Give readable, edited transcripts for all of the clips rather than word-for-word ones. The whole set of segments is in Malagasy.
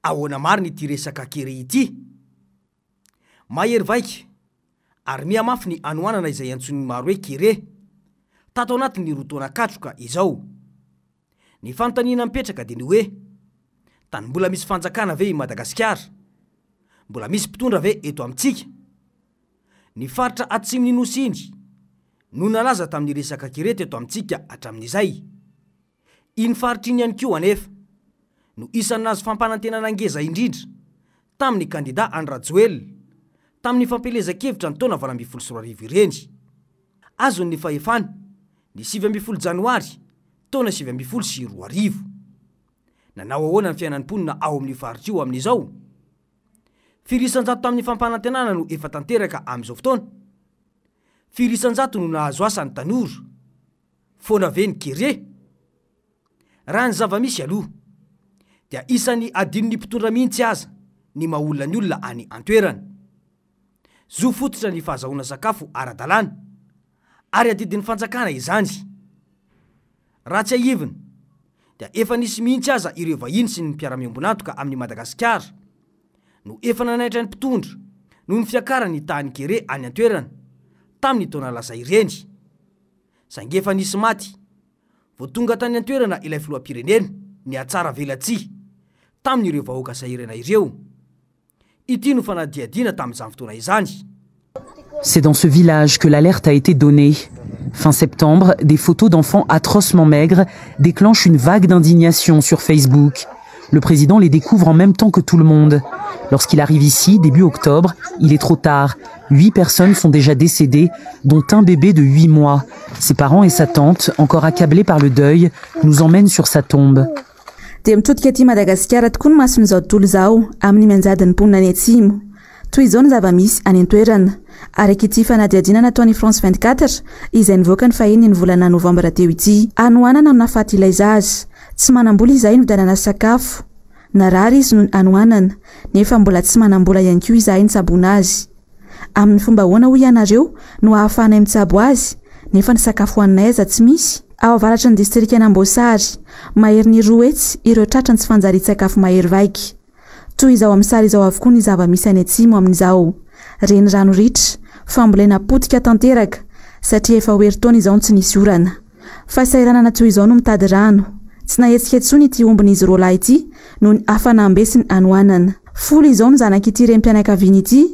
Ahoana marina ity resaka kere ity? Mahery vaika ary mihamafy ny hanoanana izay antsoin'ny maro hoe kere, tato anatin'ny roa taona katroka izao. Ny fanontaniana mipetraka dia ny hoe, tany mbola misy fanjakana ve i Madagasikara? Mbola misy mpitondra ve eto amintsika? Ny faritra atsimon'ny Nosy iny no nalaza tamin'ny resaka kere teto amintsika hatramin'izay. Iny faritra iny ihany koa anefa no isan'ny nahazo fampanantenana ngeza indrindra tamin'ny kandida Andry Rajoelina tamin'ny fampielezan-kevitra ny taona 2018 ireny. Azony ny fahefana ny 19 janoary taona 2019. Nanao ahoana ny fiainan'ny mponina ao amin'io faritra io amin'izao? Firy isan-jato tamin'ny fampanantenana no efa tanteraka amin'izao fotoana? Firy isan-jato no nahazo asa ny tanora? Foana ve ny kere? Raha ny zava-misy aloha, dia isan'ny adinon'ny mpitondra mihitsy aza ny maha olona ny olona any an-toerana. Zo fototra ny fahazahoana sakafo ara-dalàna, ary adidin'ny fanjakana izany. Raha tsiahivina, dia efa nisy mihitsy aza ireo vahiny sy ny mpiara-miombon'antoka amin'i Madagasikara no efa nanaitra ny mpitondra noho ny fiakaran'ny tahan'ny kere any an-toerana tamin'ny taona lasa ireny. Saingy efa nisy maty vao tonga tany an-toerana ilay filoham-pirenena nihatsara velatsihy tamin'ireo vahoaka sahirana ireo. Ity no fanadihadiana tamin'izany fotoana izany. C'est dans ce village que l'alerte a été donnée. Fin septembre, des photos d'enfants atrocement maigres déclenchent une vague d'indignation sur Facebook. Le président les découvre en même temps que tout le monde. Lorsqu'il arrive ici, début octobre, il est trop tard. Huit personnes sont déjà décédées, dont un bébé de huit mois. Ses parents et sa tante, encore accablés par le deuil, nous emmènent sur sa tombe. Dia mitodika aty Madagasikara tokoa ny mason'izao tontolo izao amin'ny mianjady ny mponina any atsimo. Toy izao ny zava-misy any an-toerana. Araka ity fanadihadiana nataon'ny France 24 izay nivoaka ny faheniny volana novambra teo ity. Hanoanana no nahafaty ilay zaza. Tsy manam-bola izahay nividianana sakafo. Narary izy noho ny hanoanana, nefa mbola tsy manam-bola ihany koa izahay nitsaboana azy. Amin'ny fomba ahoana hoy ianareo no ahafahanay mitsabo azy, nefa ny sakafo hohaninay aza tsy misy? Ao avaratry ny distrikan'Amboasary, maherin'ny 200 ireo tratran'ny tsy fanjarian-tsakafo mahery vaika. Toy izao amin'ny sary izao avokoa ny zava-misy any atsimo amin'izao. Renirano ritra, fambolena potika tanteraka, satria efa ho herintaona izao no tsy nisy orana. Fahasahiranana toy izao no mitady rano. Tsy nahetsika intsony ity ombin'izy roalahy ity noho ny hafanam-be sy ny hanoanana. Folo izao ny zanak'ity renim-pianakaviana ity,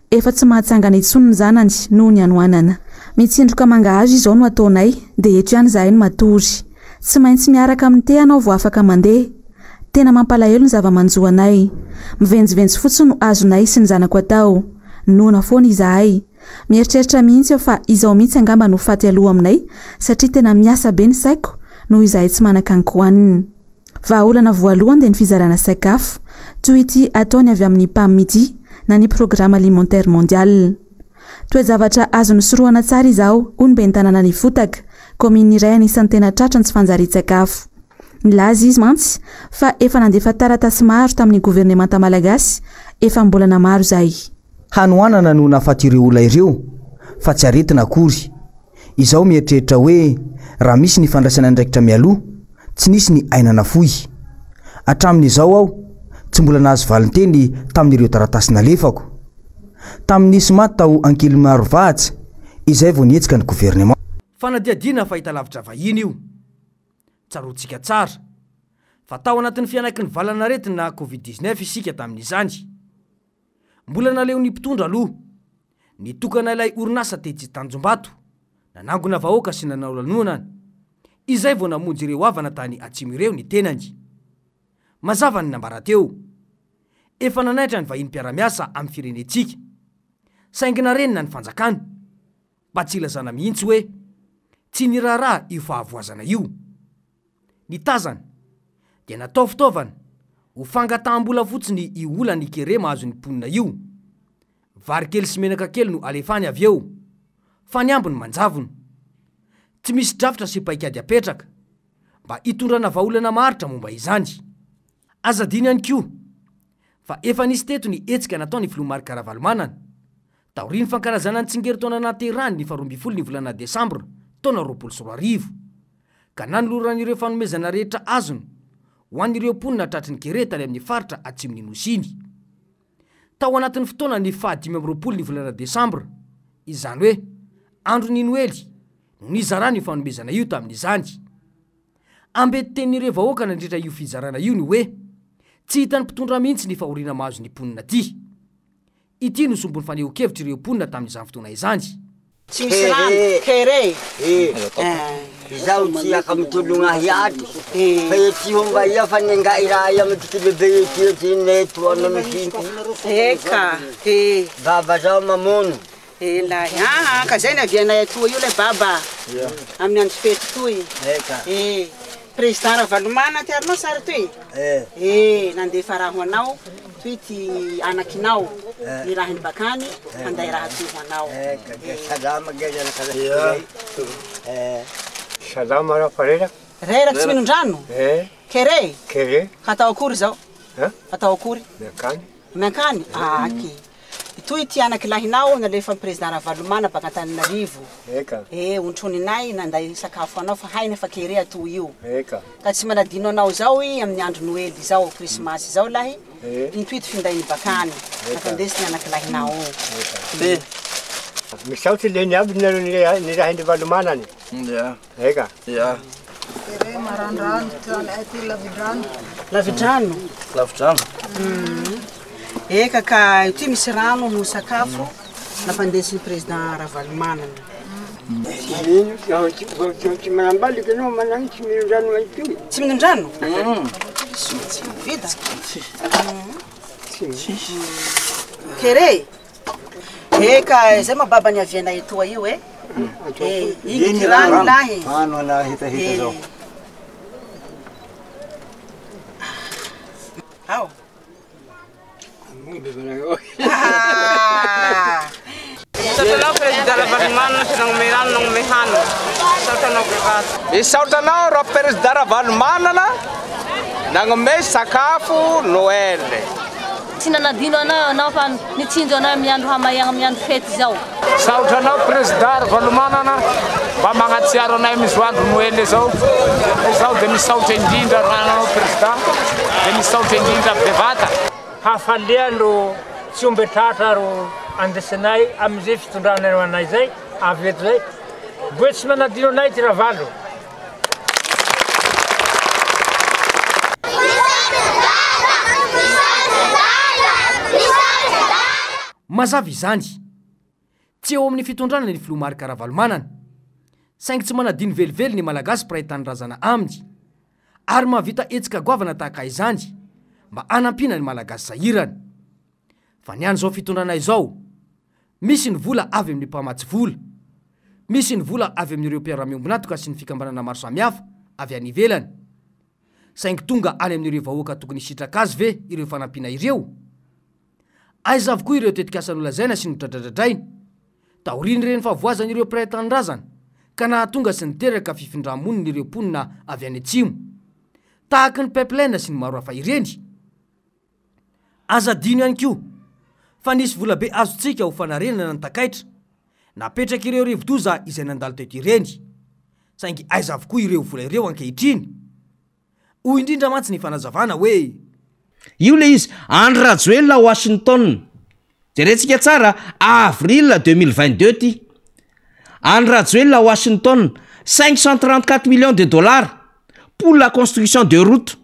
efa tsy mahatsangana intsony ny zanany noho ny hanoanana. Mitsindroka mangahazo izao no ataonay dia eto ihany izahay no matory. Tsy maintsy miaraka amin'ny tehana aho vao afaka mandeha. Tena mampalahelo ny zava-manjo anay. Mivenjivenjy fotsiny no azonay sy ny zanako atao. Noana foana izahay. Mieritreritra mihitsy aho fa izao mihitsy angamba no faty aloha aminay satria tena miasa be ny saiko noho izahay tsy manan-kankohanina. Vahaolana voalohany dia ny fizarana sakafo, toy ity ataony avy amin'ny PAM ity na ny Programme Alimentaire Mondial. Toe-javatra azo nosorohana tsara izao, hoy ny ben'ny tanànan'Ifotaka, kaominina iray anisan'ny tena tratra ny tsy fanjarian-tsakafo. Nilaza izy mantsy fa efa nandefa taratasy maro tamin'ny governemanta malagasy efa am-bolana maro izay. Hanoanana no nahafaty ireo olona ireo fa tsy aretina akory. Izaho mieritreritra hoe raha misy ny fandraisana andraikitra mialoha, tsy nisy ny aina nafoy. Hatramin'izao aho tsy mbola nahazo valinteny tamin'ireo taratasy nalefako. Tamin'ny nisy maty tao Ankilimarovahatsy izay vao nihetsika ny governemanta. Fanadihadiana fahitalavitra vahiny io. Tsaroantsika tsara fa tao anatin'ny fianaiky ny valanaretina Covid 19 isika tamin'izany. Mbola naleon'ny mpitondra aloha nitokana ilay orinasa tetsy Tanjombato, nanangona vahoaka sy nanao lanonana, izay vao namonjy ireo havana tany atsimo ireo ny tenany. Mazava ny nambara teo. Efa nanaitra ny vahiny mpiara-miasa amin'ny firenentsika. Saingy narenina ny fanjakana. Mba tsy ilazana mihitsy hoe tsy niraharaha io fahavoazana io. Ny tazana dia natao fitaovana ho fangataham-bola fotsiny io olan'ny kere mahazo ny mponina io. Vary kely sy menaka kely no alefany avy eo, fa ny ambiny manjavona. Tsy misy drafitra sy paikady apetraka mba hitondrana vahaolana maharitra momba izany. Aza adino ihany koa fa efa nisy teto ny hetsika nataon'ny filoha Marc Ravalomanana Taorian'ny fankalazana ny tsingerin-taona nahaterahany ny faharoa ambin'ny folo ny volana desambra taona 2020, ka nanolorany ireo fanomezana rehetra azony ho an'ireo mponina tratry ny kere tany amin'ny faritra atsimon'ny Nosy iny. Tao anatin'ny fotoana ny faha 25 ny volana desambra, izany hoe andron'ny Noely, no nizarana io fanomezana io tamin'izany. Ambetitenin'ireo vahoaka nandritra io fizarana io ny hoe, tsy hitan'ny mpitondra mihitsy ny fahoriana mahazo ny mponina aty. Ity no sombin'ny fanehoan-kevitr'ireo mponina tamin'izany fotoana izany. Tsy misy rano, kere. Izaho tsy aka mitologna ahy ato fa ety homba ia fa nenga'i raha ia amy ty lehibe ety ety neto anao mihintsy. Eka, e. Baba zao mamono. Elahy, aa ka zay niavianay atoa io lay baba amin'ny andro fety toy. Eka. E. Président Ravalomanana ty arinao sary toy? Eh. E, nandefa raha ho anao toy ty anakinao nirahiny bakany handay raha toy ho anao. Eka, ke salama ke zanakalahy. Eh. Salama raha fa reraka. Reraka tsy minon-drano? Eh. Kere? Kere. Hatao akory zao? Eh? Hatao akory? Miankany. Miankany? Aky. Toy ity anaky lahinao nalefan'ny président Ravalomanana baka Antananarivo. Eka. Eh, ontroninay nanday sakafo anao fa hainy fa kere atoy io. Eka. Ka tsy manadino anao zao i amin'ny andro Noely izao, Krismasy izao lahy. Eh. Intoy ty finday ny bakany. Eka. Nampandesy ny anaky lahinao. Eka. Misaotra le niavy nareo nirahin'ny Ravalomanana. Ya. Eka. Ya. Kere marandrano, ty lavidrano. Lavidrano? Lavidrano. Eka ka ity misy rano no sakafo nampandesin'ny président Ravalomanana. Ino tsy manambaliky anao managny tsy minon-drano itoy. Tsy minon-drano? Vita. Kere. Eka zay ma baba niavianay etoa io e. Eh, iny ty rano lahy. Rano ana hetaheta zao. Ao. Misaotra anao président Ravalomanana sy nagnome rano nagnome hany. Misaotra anao bevata. Misaotra anao raha président Ravalomanana nagnome sakafo Noël. Tsy nanadino anao anao fa nitsinjo anao amin'ny andro hamaiagna amin'ny andro fety izao. Misaotra anao président Ravalomanana mba magnatsiaro anay amin'izao andro Noël izao. Izaho dia misaotra indrindra anao président, dia misaotra indrindra bevata. Hafaliana ro tsy omby tratra ro andesinay amin'izay fitondranareo anay zay avy eto zay. Mboe tsy manadino anay ty Ravalo. Mazava izany. Tsy eo amin'ny fitondrana ny filoha Marc Ravalomanana. Saingy tsy manadino velively ny Malagasy mpiray tanindrazana aminy. Ary mahavita hetsika goavana tahaka izany mba hanampiana ny Malagasy sahirana. Fa ny an'izao fitondrana izao, misy ny vola avy amin'ny mpamatsy vola. Misy ny vola avy amin'ireo mpiara-miombon'antoka sy ny fikambanana maro samihafa avy any ivelany. Saingy tonga any amin'ireo vahoaka tokony hisitraka azy ve ireo fanampiana ireo? Aiza avokoa ireo tetikasa nolazaina sy nodradradradraina taorian'ireny fahavoazan'ireo mpiray tanindrazana ka nahatonga sy niteraka fifindra-monin'ireo mponina avy any atsimo tahaka ny pipeline sy ny maro hafa ireny? Aza adino ihany koa fa nisy volabe azontsika ho fanarenana ny takaitra napetrak'ireo rivodoza izay nandalo teto ireny. Saingy aiza avokoa ireo vola ireo ankehitriny? Hoy indrindra mantsy ny fanazavana hoe. Io le izy, Andry Rajoelina Washington. Jerentsika tsara, avril 2022 ty. Andry Rajoelina Washington, 534 millions de dollars pour la construction de routes,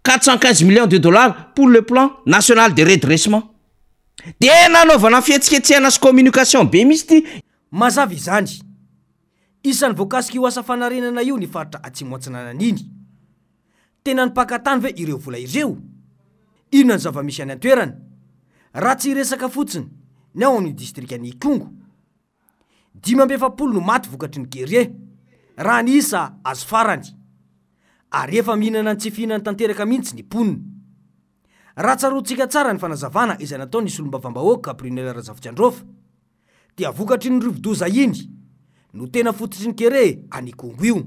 415 millions de dollars pour le plan national de redressement. De nanaovana fihetsiketsehana sy communication be mihitsy ty. Mazava izany. Isan'ny voakasik'io asa fanarenana io ny faritra Atsimo Atsinanana iny. Tena nipaka tany ve ireo vola ireo? Inona ny zava-misy any an-toerana? Raha tsy hiresaka fotsiny ny ao amin'ny distrikan'i Ikongo. 45 no maty vokatry ny kere, raha ny isa azo farany. Ary efa mihinana ny tsy fihinany tanteraka mihitsy ny mponina. Raha tsaroantsika tsara ny fanazavana izay nataon'ny solombavambahoaka Brunelle Razafitsiandraofa, dia vokatry ny rivodoza iny no tena fototry ny kere any Ikongo io.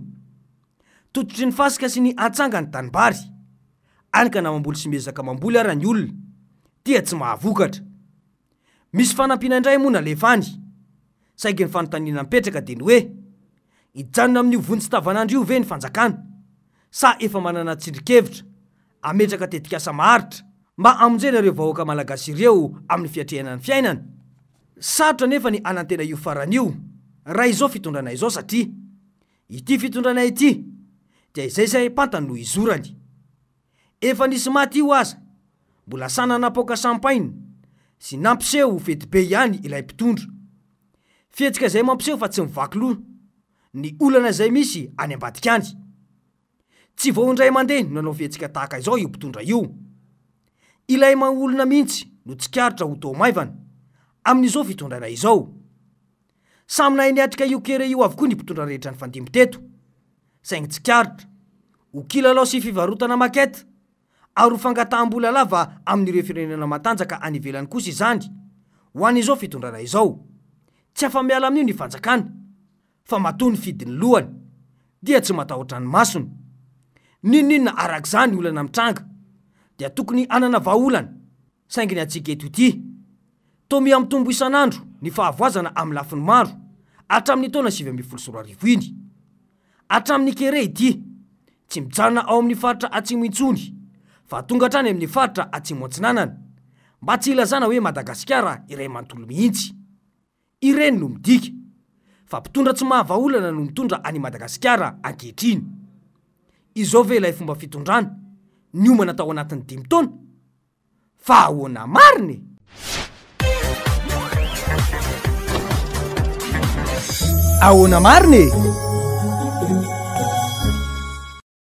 Tototry ny fasika sy ny antsanga ny tanimbary. Any ka na mamboly sy miezaka mamboly ara ny olona, dia tsy mahavokatra. Misy fanampiana indray moa nalefa any, saingy ny fanontaniana mipetraka dia ny hoe, hijanona amin'io vonjy tavanandro io ve ny fanjakana, sa efa manana tsindrin-kevitra? hametraka tetikasa maharitra mba hamonjena ireo vahoaka malagasy ireo amin'ny fiatrehana ny fiainana. Sarotra anefa ny hanantena io farany io raha izao fitondrana izao satria ity fitondrana ity dia izay saim-pantany no izorany. Efa nisy maty io aza mbola sahy nanapoaka champagne sy nampiseho ho fetibe ihany ilay mpitondra. Fihetsika izay mampiseho fa tsy mivaky loha ny olana izay misy any ambadika any. Tsy vao indray mandeha no nanao fihetsika tahaka izao io mpitondra io. Ilay maha olona mihitsy no tsikaritra ho toa maivana amin'izao fitondrana izao. Samy nahay niatrika io kere io avokoa ny mpitondra rehetra nifandimby teto. Saingy tsikaritra ho kilalao sy fivarotana maquette ary ho fangataham-bola lava amin'ireo firenena matanjaka any ivelany kosa izany ho an'izao fitondrana izao. Tsy afa-miala amin'io ny fanjakana. fa matoa nifidy ny lohany dia tsy matahotra ny masony. N'inon'inona arak'izany olana mitranga dia tokony hanana vahaolana saingy ny antsika eto ity toa miha mitombo isan'andro ny fahavoazana amin'ny lafiny maro hatramin'ny taona 2019 iny. Hatramin'ny kere ity tsy mijanona ao amin'ny faritra atsimo intsony fa tonga hatrany amin'ny faritra atsimo atsinanana mba tsy hilazana hoe Madagasikara iray manontolo mihitsy. Ireny no midika fa mpitondra tsy mahavaolana no mitondra an'i Madagasikara ankehitriny. Izao ve ilay fomba fitondrana niomana tao anatin'ny dimy taona? Fa ahoana marina e? Ahoana marina e?